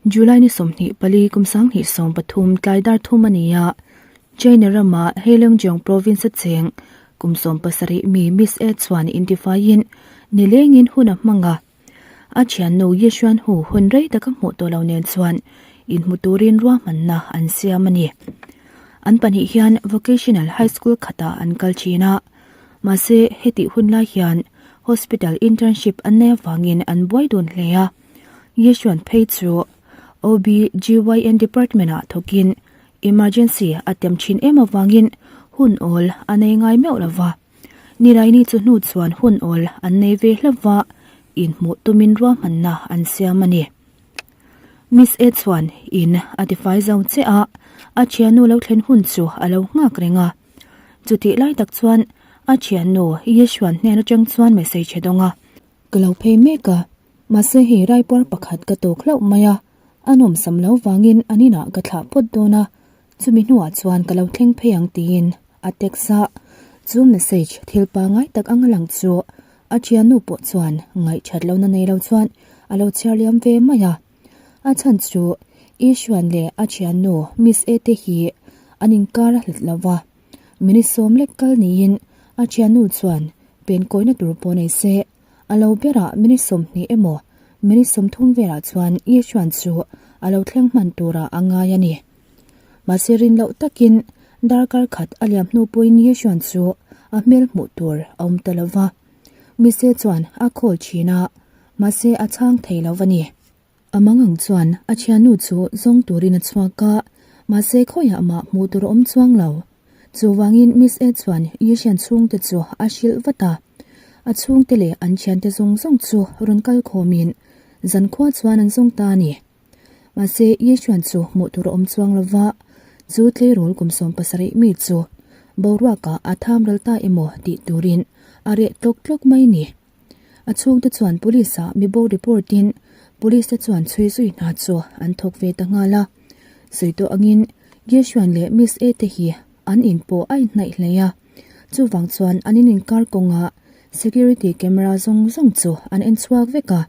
July ni 24 kum 2023 tlai dar thum a ni a, China rama Heilongjiang province a cheng kum 17 mi Miss A chuan intifaiin nilengin hun a hmang a. A thiannu Ye Xuan Hu hun rei taka hmuh tawh lo nen chuan inhmu turin ruahmanna an siam a ni. An pahnih hian Vocational High School khatah an kal thin a, mahse hetih hun lai hian Hospital internship an nei avangin an buai dun hle a. Ye Xuan phei chu OB-GYN department ah thawkin emergency a tem thin em avangin hun awl a nei ngai meuh lo va. Nilaini chu hnu chuan hun awl an nei ve hlauh va, inhmuh tumin ruahmanna an siam a ni. Miss E chuan in a tifai zo che a, a thiannu lo thlen hun chu a lo nghak reng a. Chutih lai tak chuan a thiannu Yeshuan hnen atang chuan message a dawng a. Ka lo phei mek a, mahse hei raipuar pakhat ka tawk hlauh mai a, a nawmsam lo vangin an inah ka thlah phawt dawn a, Chumi hnuah chuan ka lo thleng phei ang tiin a text a, chu message thil pangai tak anga lang chu a thiannu pawh chuan ngaihthat lohna nei lo chuan a lo chhiar liam ve mai a. A chhan chu Ishuan leh a thiannu Miss A te hi an inkar a hlat lo va, minute sawm lek kal niin a thiannu chuan pen kawina tur pawh nei se a lo berah minute 20 emaw minute 30 velah chuan Ishuan chu a lo thleng hman turah a ngai a ni. Mahse rin loh takin darkar khat a liam hnu pawhin Yeshuan chu a hmel hmuh tur a awm ta lo va. Mise chuan a call thin a, mahse a chhang thei lo a ni. A mangang chuan a thiannu chu zawng turin a chhuak a, mahse khawiah mah hmuh tur a awm chuang lo. Chuvangin Miss E chuan Yeshuan chhungte chu a hrilh vat a. A chhungte leh an thiante zawng zawng chu rawn kal khawmin zankhua chuan an zawng ta a ni. Mahse, Yeshuan chu hmuh tur a awm chuang lo va, chu tleirawl kum 17 mi chu boruakah a tham ral ta emaw tih turin a reh tlawk tlawk mai ni. A chhungte chuan police ah mibo report in police te chuan chhui zui hna chu an thawk ve ta nghal a. Sawi tawh angin Yeshuan leh Miss A te hi an in pawh a inhnaih hle a, chuvang chuan an in inkar kawngah security camera zawng zawng chu an en chhuak vek a.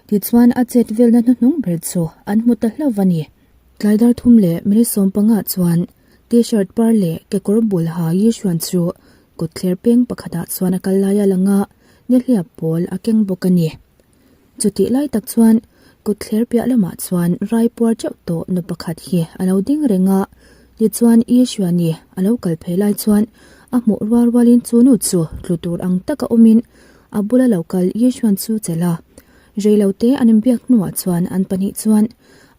Tichuan a chet velna hnuhnung ber chu an hmu ta hlauh a ni. Tlai dar thum leh minute 15 chuan T-shirt par leh kekawr bul ha Yishuan chu kawtthler peng pakhatah chuan a kal lai a lang a, nihliap pawl a keng bawk a ni. Chutih lai tak chuan kawtthler piah lamah chuan rai puar teuh tawh nu pakhat hi a lo ding reng a, tichuan Yishuani a lo kal phei lai chuan a hmuh rual rualin chu nu chu tlu tur ang taka awmin A bula lo kal Yeshuan chu chelh a, reilote an inbiak hnuah chuan an pahnih chuan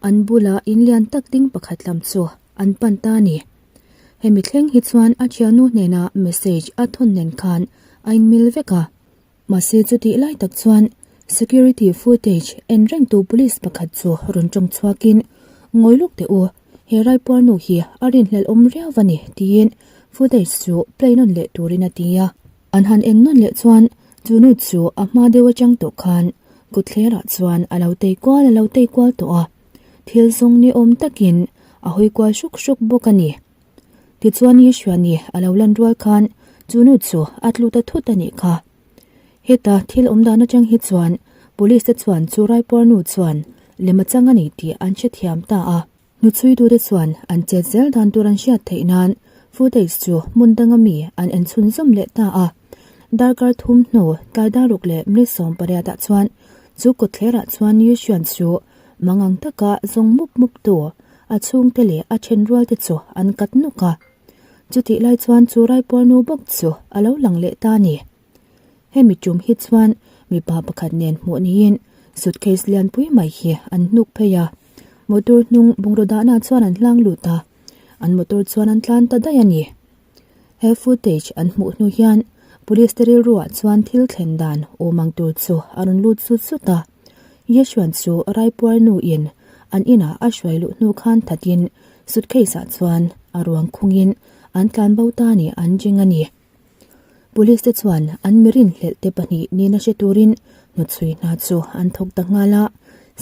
an bula in lian tak ding pakhat lam chu an pan ta a ni. Hemi thleng hi chuan a thiannu hnenah message a thawn nen khan a inmil vek a. Mahse chutih lai tak chuan security footage en rengtu police pakhat chu rawn tawng chhuakin, Ngawi lawk teh u, he raipuarnu hi a rinhlelh awm riau a ni, tiin footage chu play nawn leh turin a ti a. An han en nawn leh chuan chu nu chu a hma deuh atang tawh khan kutthlerah chuan a lo tei kual a lo tei kual tawh a, thil zawng ni awm takin a hawi kual hruk hruk bawk a ni. Tichuan Yishuani a lo lan rual khan chu nu chu a tlu ta thut a nih kha. Heta thil awm dan atang hi chuan police te chuan chu raipuar nu chuan lem a chang a ni tih an hrethiam ta a. Hnuchhuitute chuan an chet zel dan tur an hriat theih nan footage chu hmun danga mi an en chhunzawm leh ta a. Darkar thum hnu tlai daruk leh minute 18 ah chuan chu kawtthlerah chuan Yushuan chu mangang taka zawng mup mup tu a chhungte leh a thenrual te chu an kat nuk a. Chutih lai chuan chu raipuarnu bawk chu a lo lang leh ta a ni. Hemi tum hi chuan mipa pakhat nen hmuh niin suitcase lianpui mai hi an hnuk phei a. Motor hnung bungraw dahna chuan an hlang lut a, an motor chuan an tlan ta daih a ni. He footage an hmuh hnu hian police te rilruah chuan thil thlen dan awm ang tur chu a rawn lut zut zut a. Yeshwant chu Raipuar nu in an inah a hruai luh hnu khan thatin suitcase ah chuan a ruang khungin an tlan bo ta ni an ring a ni. Police te chuan an mi rinhlelh te pahnih nena hre turin hnuchhui hna chu an thawk ta nghal a,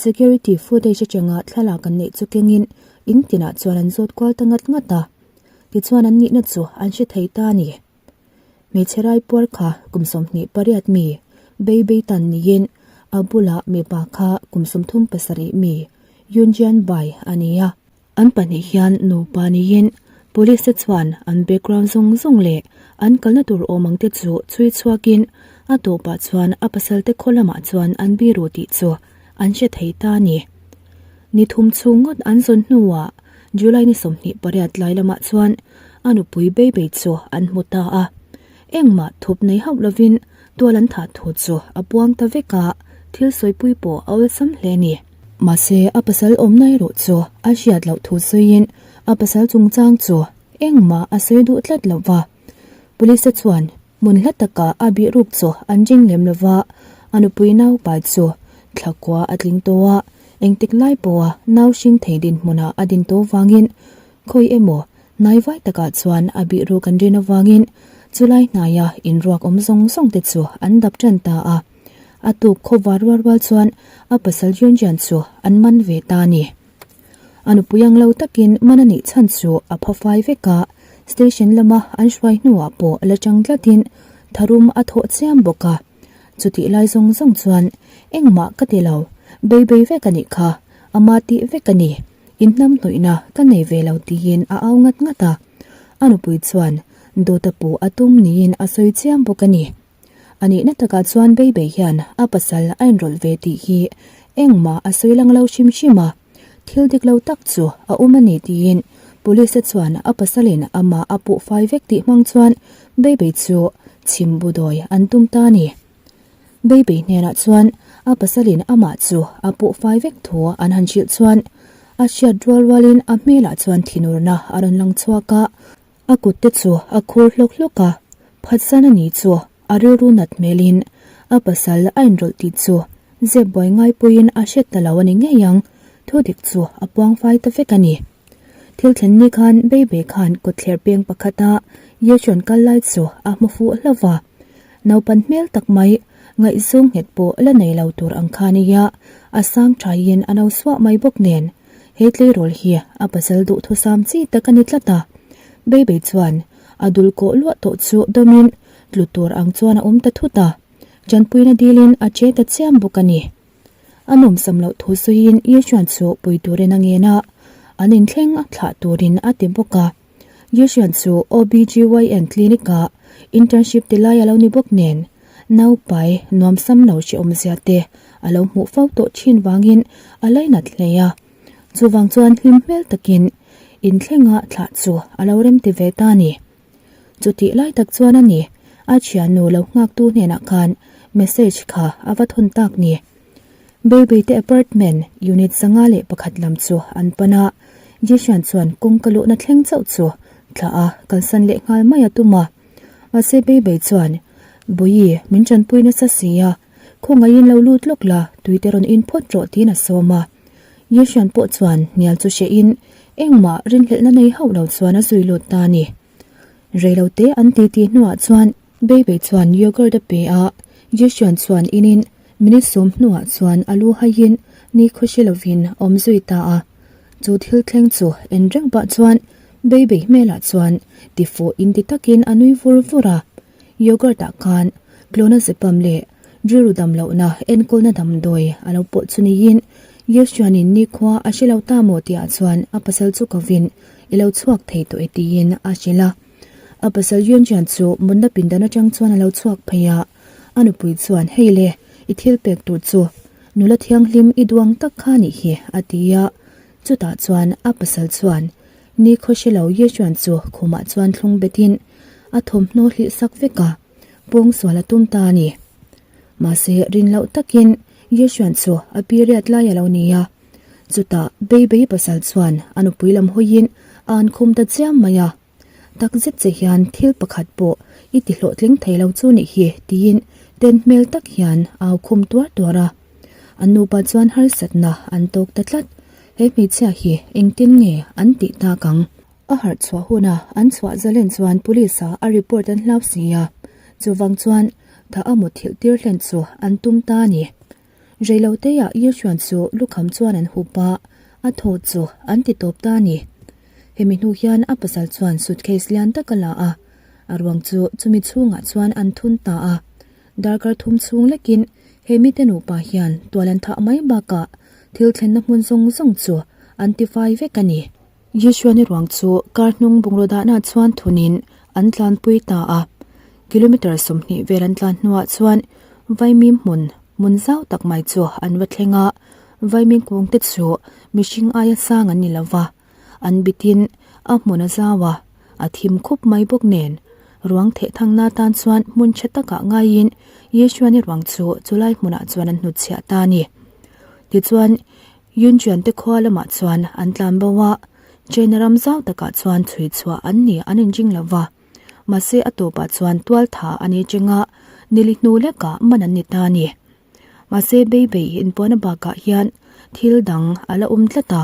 security footage atanga thlalak an neih chu kengin in tinah chuan an zawt kual ta ngat ngat a, tichuan an nihna chu an hre thei ta a ni. Hmeichhe raipuar kha kum 28 mi Bei Bei Tan niin a bulah mipa kha kum 37 mi. Yunjian Bai a ni a. An pahnih hian nupa niin Police te chuan an background zawng zawng leh an kalna tur awm ang te chu chhui chhuakin a tawpah chuan a pasal te khaw lamah chuan an biru tih chu an hre thei ta a ni. Ni thum chhung ngawt an zawn hnuah July ni 28 tlai lamah chuan a nupui Beibei chu an hmu ta a. Engmah thup nei hauh lovin tual an thah thu chu a puang ta vek a, thil sawipui pawh a awlsam hle a ni. Mahse a pasal awmna erawh chu a hriat loh thu sawiin a pasal chungchang chu engmah a sawi duh tlat lo va. Police te chuan hmun hla takah a bih ruk chu an ring lem lo va, a nupui naupai chu thlakua a tling tawh a, engtik lai pawha nau hring thei dinhmunah a din tawh vangin khawi emaw hnaivai takah chuan a bih ruk an rin avangin chulai hnaia inruak awm zawng zawng te chu an dap tan ta a. A tuk khawvar rual rual chuan a pasal Yunjian chu an man ve ta a ni. A nupui ang lo takin man a nih chhan chu a pha fai vek a, station lama an hruai hnuah pawh la chang tlatin tharum a thawh chiam bawk a. Chutih lai zawng zawng chuan engmah ka ti lo, bei bei vek a nih kha, ama tih vek a ni, inhnamhnawihna ka nei ve lo tiin a au ngat ngat a. A nupui chuan dawt a puh a tum niin a sawi chiam bawk a ni. A nihna takah chuan Beibei hian a pasal a inrawlh ve tih hi engmah a sawi lang lo hrim hrim a, thil dik lo tak chu a awm a ni tiin Police te chuan a pasalin amah a puh fai vek tih hmang chuan Beibei chu chhim bu dawi an tum ta a ni. Beibei hnenah chuan a pasalin amah chu a puh fai vek thu an han hrilh chuan a hriat rual rualin a hmelah chuan thinurna a rawn lang chhuak a, A kut te chu a khur hlawk hlawk a, phatsan a ni chu a rilru nat hmelin a pasal a inrawlh tih chu zep buai ngai pawhin a hre ta lo a ni ngei ang, thu dik chu a puang fai ta vek a ni. Thil thlen ni khan Baby khan kawtthler peng pakhata Yeshon kal lai chu a hmu fuh hlauh va, naupan hmel tak mai ngaihzawng nghet pawh la nei lo tur ang kha nia, a sang thaiin a no suah mai bawk nen. He tleirawl hi a pasal duhthusam chi tak a ni tlat a, Baby chuan a dul kawh luah tawh chu dawmin tlu tur ang chuan a awm ta thut a, tanpuina dilin a che ta chiam bawk a ni. A nawmsam loh thu sawiin Yeshuan chu pui turin a ngen a, an inthleng a thlah turin a ti bawk a. Yeshuan chu OBGYN clinic-ah internship ti lai a lo ni bawk nen, naupai nuamsam lo hrehawmzia te a lo hmuh fo tawh thin vangin a lainat hle a. Chuvang chuan hlim hmel takin inthlenga thlah chu a lo remti ve ta a ni. Chutih lai tak chuan a ni, a thiannu lo nghaktu hnenah khan message kha a va thawn tak ni. Baby te apartment unit 501 lam chu an pan a, Jishan chuan kawngka luhna thleng chauh chu thlah a kalsan leh nghal mai a tum a. Mahse Baby chuan, Bawihi, min tanpui nasa si a, khawngaihin lo lut lawk la, tui te rawn in phawt rawh tiin a sawm a. Jishan pawh chuan hnial chu hrehin engmah rinhlelhna nei hauh lo chuan a zui lut ta a ni. Reilote an titi hnuah chuan Baby chuan yogurt a pe a, Jishan chuan inin Minute sawm hnuah chuan a lu haiin ni khawhri lovin a awm zui ta a. Chu thil thleng chu en reng pah chuan Baby hmelah chuan tifuh inti takin a nui vur vur a. Yogurt ah khan clonazepam leh rilru dam lohna enkawlna damdawi a lo pawh chu niin Yeshuanin nikhua a hre lo ta maw tihah chuan a pasal chu kovin i lo chhuak thei tawh e tiin a hrilh a. A pasal Yunjian chu mutna pindan atang chuan a lo chhuak phei a. A nupui chuan, Hei le, i thil pek tur chu nula thianghlim i duang tak kha nih hi, a ti a. Chutah chuan a pasal chuan ni khaw hre lo Yeshuan chu khumah chuan thlung betin a thawmhnaw hlih sak vek a, pawngsual a tum ta a ni. Mahse, rin loh takin Yeshuan chu a period lai a lo ni a. Chutah Beibei pasal chuan a nupui lam hawiin a an khum ta chiam mai a. Tak zet che hian thil pakhat pawh i ti hlawhtling thei lo chu nih hi tiin ten hmel tak hian au khum tuar tuar a. An nupa chuan harsatna an tawk ta tlat. He hmeichhia hi engtin nge an tih tak ang? A harh chhuah huna an chhuah zalen chuan police ah a report an hlau si a, chuvang chuan tha a mutthilh tir hlen chu an tum ta a ni. Reiloteah Yeshuan chu lukham chuan an hup a, a thaw chu an ti tawp ta a ni. Hemi hnu hian a pasal chuan suitcase lian tak a la a, a ruang chu chumi chhungah chuan an thun ta a. Darkar thum chhung lekin he mite nupa hian tual an thah mai bakah Thil thlenna hmun zawng zawng chu an tifai vek a ni. Yishuani ruang chu kar hnung bungraw dahna chuan thunin an tlanpui ta a. Kilometre 20 vel an tlan hnuah chuan Vaimim hmun hmun zau tak mai chu an va thleng a. Vaimim kung te chu mihring aia sang an ni lo va, an bitin a hmun a zau a, a thim khup mai bawk nen. Ruang theh thangna tan chuan hmun tha takah ngaiin Yishuani ruang chu chulai hmunah chuan an hnutchhiah ta a ni. Tichuan, Yunchuan te khua lamah chuan an tlan bo a, China ram zau takah chuan chhui chhuah an ni an inring lo va. Mahse a tawpah chuan tual tha a ni cheng a, nili hnu lekah man an ni ta a ni. Mahse Beibei inpuahna bakah hian thil dang a la awm tlat a,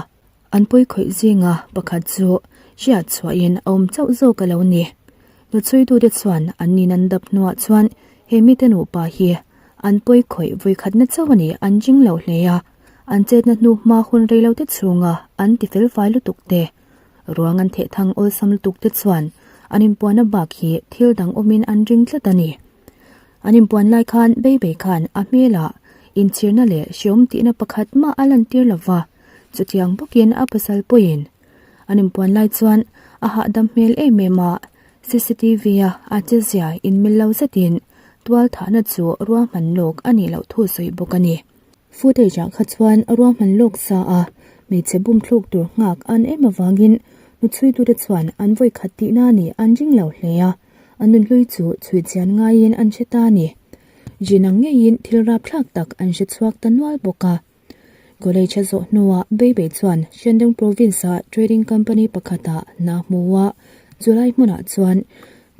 an pawi khawih zinga pakhat chu hriat chhuahin a awm chauh zawk a lo ni. Hnuchhuitute chuan an nin an dap hnuah chuan he mite nupa hi an pawi khawih vawikhatna chauh a ni an ring lo hle a. An chetna hnu hma hun rei lo te chhunga an ti fel fai lutuk te, ruang an theh thang awlsam lutuk te chuan an inpuanna bak hi thil dang awmin an ring tlat a ni. An inpuan lai khan Beibei khan a hmelah inchhirna leh hreawm tihna pakhat mah a lantir lo va, chutiang bawkin a pasal pawhin an inpuan lai chuan a hahdam hmel em em a, CCTV-a a chezia inmil lo zetin tual thahna chu ruahman lawk a nih loh thu sawi bawk a ni. Footage ah kha chuan ruahman lawk sa a, hmeichhe bum thluk tur nghak an em avangin hnuchhuitute chuan an vawi khat tihna a nih an ring lo hle a, an nunhlui chu chhui chian ngaiin an hre ta a ni. Jinang ngeiin thil rapthlak tak an hre chhuak ta nual bawk a. College a zawh hnuah Beibei chuan Shandong Province-a trading company pakhatah hna hmu a, chulai hmunah chuan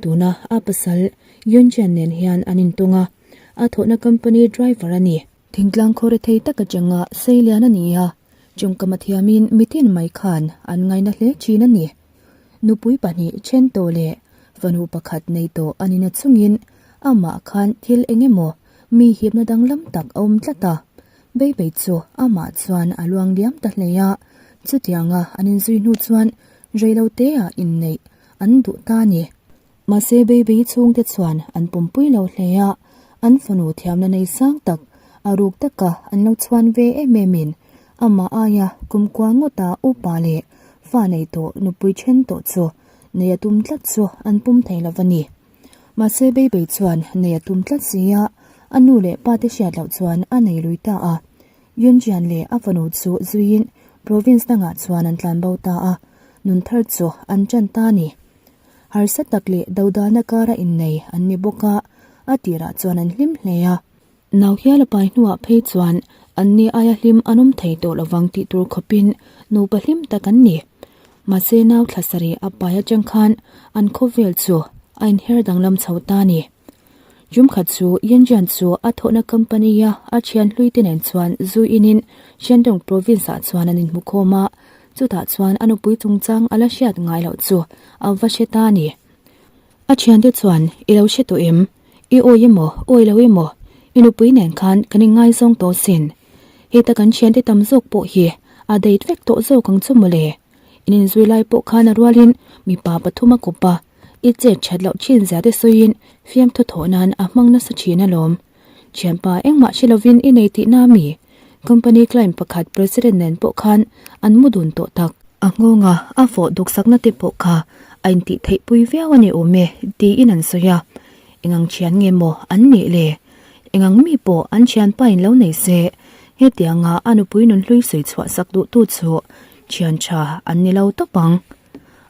tuna a pasal Yunjian nen hian an intawng a. A thawhna company driver a ni. Thingtlang khaw rethei tak atanga seilian a ni a, tawngkam a thiamin mitin mai khan an ngaina hle thin a ni. Nupui pahnih then tawh leh fanu pakhat nei tawh a ni na chungin amah khan thil eng emaw mi hipna danglam tak a awm tlat a. Beibei chu amah chuan a luang liam ta hle a, chutianga an inzui hnu chuan reiloteah inneih an duh ta a ni. Mahse Baby chhungte chuan an pumpui lo hle a, an fanu thiamna nei sang tak, a ruk taka an lo chhuan ve em em in amah aia kumkua ngawta upa leh fa nei tawh nupui then tawh chu nei a tum tlat chu an pum thei lo va ni. Mahse Baby chuan nei a tum tlat si a, a nu leh pa te hriat loh chuan a nei lui ta a. Yunjian leh a fanu chu zuiin province dangah chuan an tlanbo ta a, nun thar chu an ṭan ta a ni. Harsa tak leh dodalna kara innei an ni bawk a, a tirah chuan an hlim hle a. Nau hial a pai hnuah phei chuan anni aia hlim an awm thei tawh lovang tih tur khawpin nupa hlim tak an ni. Mahse nau thla sarih a pai atang khan an khawvel chu a inher danglam chho ta a ni. Jumkhat chu Yanjian chu a thawhna company-a a thian hlui te nen chuan zu inin Shandong province-ah chuan an inhmukhawm a, chutah chuan a nupui chungchang a la hriat ngai loh chu a va hre ta a ni. A thiante chuan, I lo hre tawh em? I awi emaw, awi lo emaw, i nupui nen khan kan inngaizawng tawh sin. Heta kan thiante tam zawk pawh hi a date vek tawh zawk ang chu mawle. In inzui lai pawh khan a rualin mipa pathum a kawp a. I chet that loh thin zia te sawiin fiamthu thawh nan a hmang nasa thin alawm. Thianpa engmah hre lovin i nei tihna ami? Company client pakhat president nen pawh khan an mu dun tawh tak. A nghawnga a fawh duksakna te pawh kha a intih theih pui viau a ni awm e tiin an sawi a. Engang thian nge maw an nih le? Engang mi pawh an thianpa in lo nei se hetianga a nupui nunhlui sawi chhuah sak duhtu chu thian tha an ni lo tawp ang.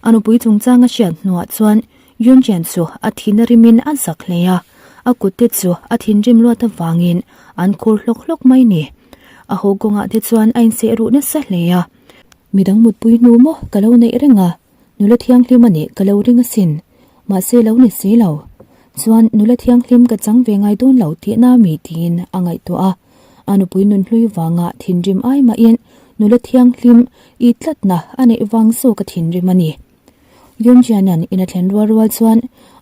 A nupui chungchang a hriat hnuah chuan Yunjian chu a thin a rimin a zak hle a, a kutte chu a thinrim luat avangin an khur hlawk hlawk mai ni. A haw kawngah te chuan a inseh ruh nasa hle a. Midang mutpui hnu maw ka lo neih reng a, nula thianghlim a nih ka lo ring asin. Mahse lo ni si lo. Chuan nula thianghlim ka chang ve ngai dawn lo tihna mi tiin a ngaihtuah a. A nupui nunhlui vanga thinrim ai mahin nula thianghlim i tlatna a neih vang zawk a thinrim a ni. Yunjiana'n in a thlen rual rual chuan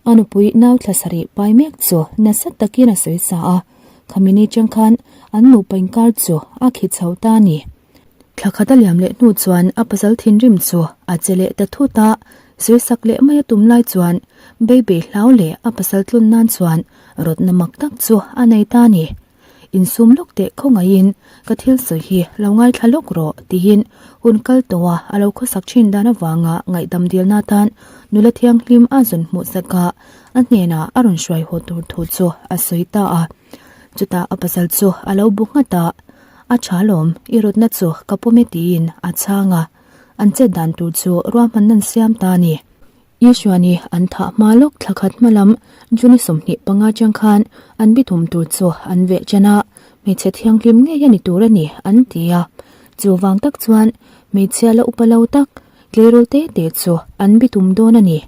a nupui nau thla sarih pai mek chu nasa takin a sawi sa a, khami ni chang khan an nupa inkar chu a khi chho ta a ni. Thla khat a liam leh hnu chuan a pasal thinrim chu a che leh ta thut a, sawisak leh mai a tum lai chuan Baby hlau leh a pasal tlun nan chuan rawtna mak tak chu a nei ta a ni. Insum lawk teh khawngaihin ka thil sawi hi lo ngaithla lawk rawh tiin hun kal tawha a lo khawsak thin dan avanga ngaihdam dilna atan nula thianghlim a zawn hmuh sak a, a hnenah a rawn hruai haw tur thu chu a sawi ta a. Chutah a pasal chu a lo bu nghat a, A tha lawm, i rawtna chu ka pawm e tiin a chhang a, an chet dan tur chu ruahmanna an siam ta a ni. Isuani an thah hma lawk thla khat hma lam June 25 chang khan an bitum tur chu an veh chen a, hmeichhe thianghlim ngei a ni tur a ni an ti a. Chu vang tak chuan hmeichhia la upa lo tak tleirawl te te chu an bitum dawn a ni.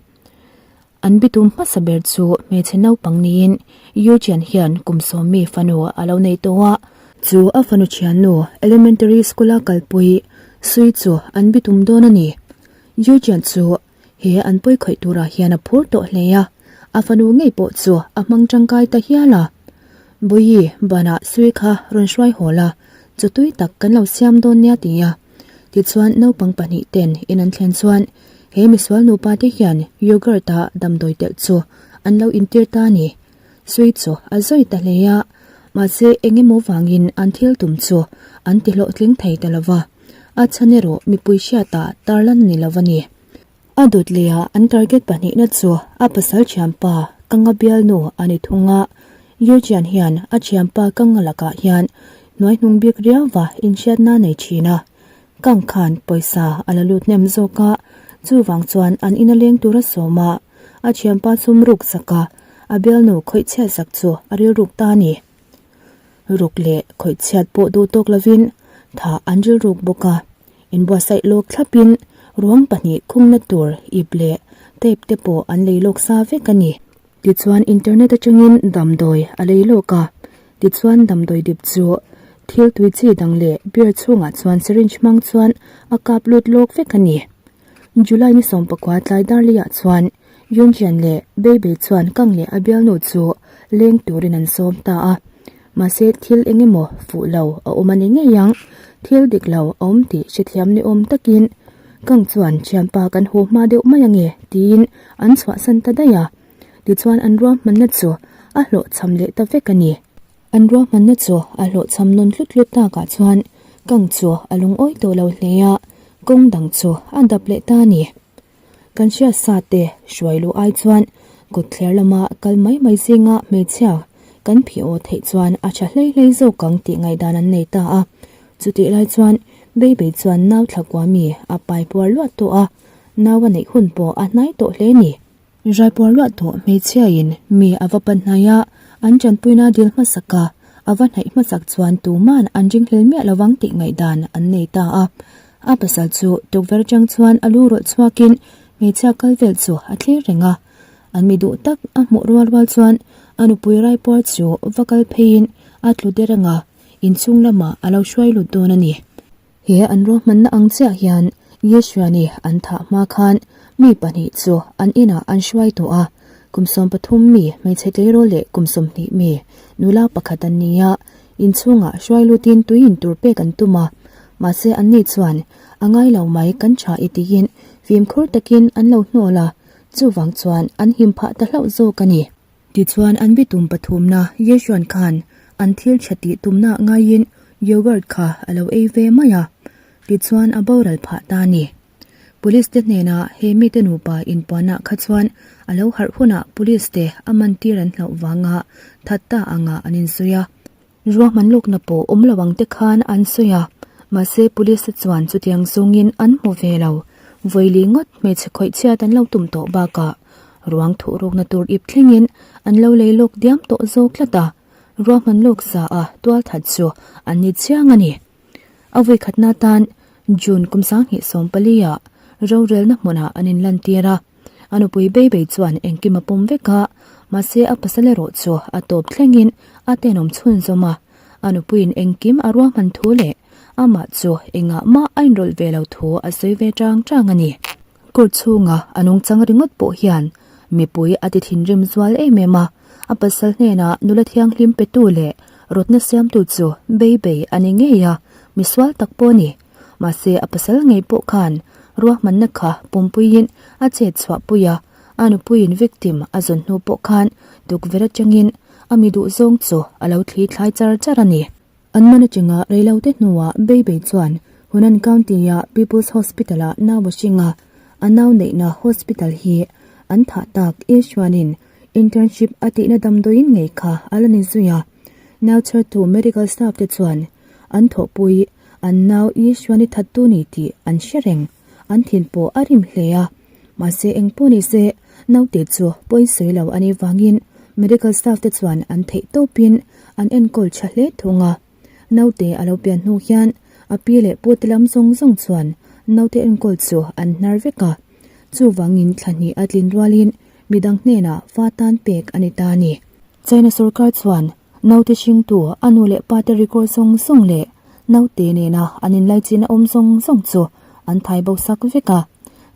An bitum hmasa ber chu hmeichhe naupang niin Yujian hian kum sawmmi fanu a lo nei tawh a. Chu a fanu thiannu elementary school a kalpui Sui chu an bitum dawn a ni. Yujian chu He an pawi khawih turah hian a phur tawh hle a, a fanu ngei pawh chu a hmang tangkai ta hial a. Bawihi banah sui kha rawn hruai haw la, chaw tui tak kan lo siam dawn nia ti a. Tichuan naupang pahnih ten in an thlen chuan he misual nupa te hian yogurt a damdawi telh chu an lo intir ta a ni. Sui chu a zawi ta hle a, mahse eng emaw vangin an thil tum chu an ti hlawhtling thei ta lova. A chhan erawh mipui hriatah tarlan ni lo a ni. A dawt lehah an target pahnihna chu a pasal thianpa Kanga bialnu a ni thung a. Yurjian hian a thianpa Kanga lakah hian hnuaihnung bik riauva inhriatna nei thin a. Kang khan pawisa a la lut hnem zawk a, chuvang chuan an ina leng tur a sawm a, a thianpa sum ruk zaka a bialnu khawih chhiat zak chu a rilruk ta a ni. Ruk leh khawih chhiat pawh duh tawk lovin thah an rilruk bawk a, inbuatsaih lawk thlapin ruang pahnih khungna tur ip leh tape te pawh an lei lawk sa vek a ni. Tichuan internet atangin damdawi a lei lawk a, tichuan damdawi dip chu thil tui chi dang leh beer chhungah chuan syringe hmang chuan a kap lut lawk vek a ni. July ni 19 tlai darliah chuan Yunjian leh Beibei chuan Kang leh a bialnu chu leng turin an sawm ta a. Mahse thil eng emaw fuh lo a awm a ni ngei ang. Thil dik lo a awm tih hrethiam ni awm takin Kang chuan thianpa kan haw hma deuh mai ange tiin an chhuahsan ta daih a. Tichuan an ruahmanna chu a hlawhchham leh ta vek a ni. An ruahmanna chu a hlawhchham nawn hlut hlut takah chuan Kang chu a lungawi tawh lo hle a, kawng dang chu a dap leh ta a ni. Kan hriat sa te hruai luh ai chuan kawtthler lama kal mai mai zinga hmeichhia kan phih aw theih chuan a tha hlei hlei zawk ang tih ngaihdan an nei ta a. Chutih lai chuan Baby chuan nau thla kua mi a pai puar luat tawh a, nau a neih hun pawh a hnai tawh hle ni. Raipuar luah tawh hmeichhiain mi a va pan hnai a, an tanpuina dil hmasak a, a va hnaih hmasak chuan tuman an ringhlel miah lovang tih ngaihdan an nei ta a. A pasal chu tukverh atang chuan a lu rawlh chhuakin hmeichhia kal vel chu a thlir reng a. An mi duh tak a hmuh rual rual chuan a nupui raipuar chu va kal pheiin a tlu der ang a, inchhung lamah a lo hruai lut dawn a ni. He an ruahmanna ang chiah hian Yeshua-ni an thah hma khan mi pahnih chu an inah an hruai tawh a, kum 13 mi hmeichhe tleirawl leh kum 20 mi nula pakhat an ni a, inchhungah hruai lutin tui in tur pek an tum a, mahse anni chuan a ngai lo mai kan tha i tiin fimkhur takin an lo hnawl a, chuvang chuan an him phah ta hlauh zawk a ni. Tichuan an bitum pathumna Yeshuan khan an thil tha tih tumna ngaiin yogurt kha a lo ei ve mai a, tichuan a boral phah ta a ni. Police te hnenah he mite nupa inpuanah kha chuan a lo harh hunah police te a man tir an hlauh vanga that ta angah an insawi a. Ruahman lawkna pawh awm lo ang te khan an sawi a, mahse police te chuan chutiang zawngin an hmu ve lo. Vawili ngawt hmeichhe khawih chhiat an lo tum tawh bakah ruang thuh rukna tur ip thlengin an lo lei lawk diam tawh zawk tlat a, ruahman lawk za a tualthat chu an ni chiang a ni. A vawikhatna tan June kum 2014 ah rorelna hmunah an inlantir a. A nupui Beibei chuan engkim a pawm vek a, mahse a pasal erawh chu a tawp thlengin a tenawm chhunzawm a. A nupuiin engkim a ruahman thu leh amah chu engah mah a inrawlh ve lo thu a sawi ve chang chang a ni. Court chhunga a nungchang ringawt pawh hian mipui a ti thinrim zual em em a, a pasal hnenah nula thianghlim petu leh rawtna siamtu chu Beibei a ni ngei a, misual tak pawh a ni. Mahse a pasal ngei pawh khan ruahmanna kha pumpuiin a chet chhuah pui a, a nupuiin victim a zawn hnu pawh khan tukverh atangin a mi duh zawng chu a lo thli thlai char char a ni. An man atanga reilote hnuah Beibei chuan Hunan County-a People's Hospital-ah nau a hring a, a nau neihna hospital hi an thah tak Ishuanin internship a tihna damdawiin ngei kha a la ni zui a. Nau chhertu medical staff te chuan an thawhpui an nau Ishuani thattu ni tih an hre reng. An thin pawh a rim hle a, mahse eng pawh ni se naute chu pawi sawi lo a nih vangin medical staff te chuan an theih tawpin an enkawl tha hle thung a. Naute a lo pian hnu hian a pi leh pu te lam zawng zawng chuan naute enkawl chu an hnar vek a, chuvangin thla hnih a tlin rualin midang hnenah fa tan pek a ni ta a ni. China sorkar chuan naute hringtu a nu leh pa te record zawng zawng leh Naute nena an inlaichin a awm zawng zawng chu an thai bo sak vek a.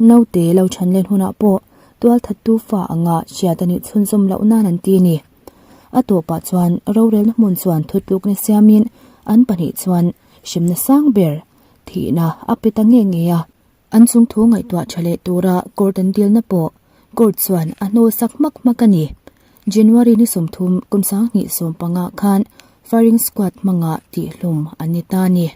Naute lo chhan len hunah pawh tualthattu fa anga hriat a nih chhunzawm loh nan an ti a ni. A tawpah chuan rorelna hmun chuan thutlukna siamin an pahnih chuan hremna sang ber thihna a pe ta nge nge a. An chungthu ngaihtuah tha leh tura court an dilna pawh court chuan a hnawl sak hmak hmak a ni. January ni 30 kum 2015 khan firing squad hmanga tihhlum an ni ta a ni.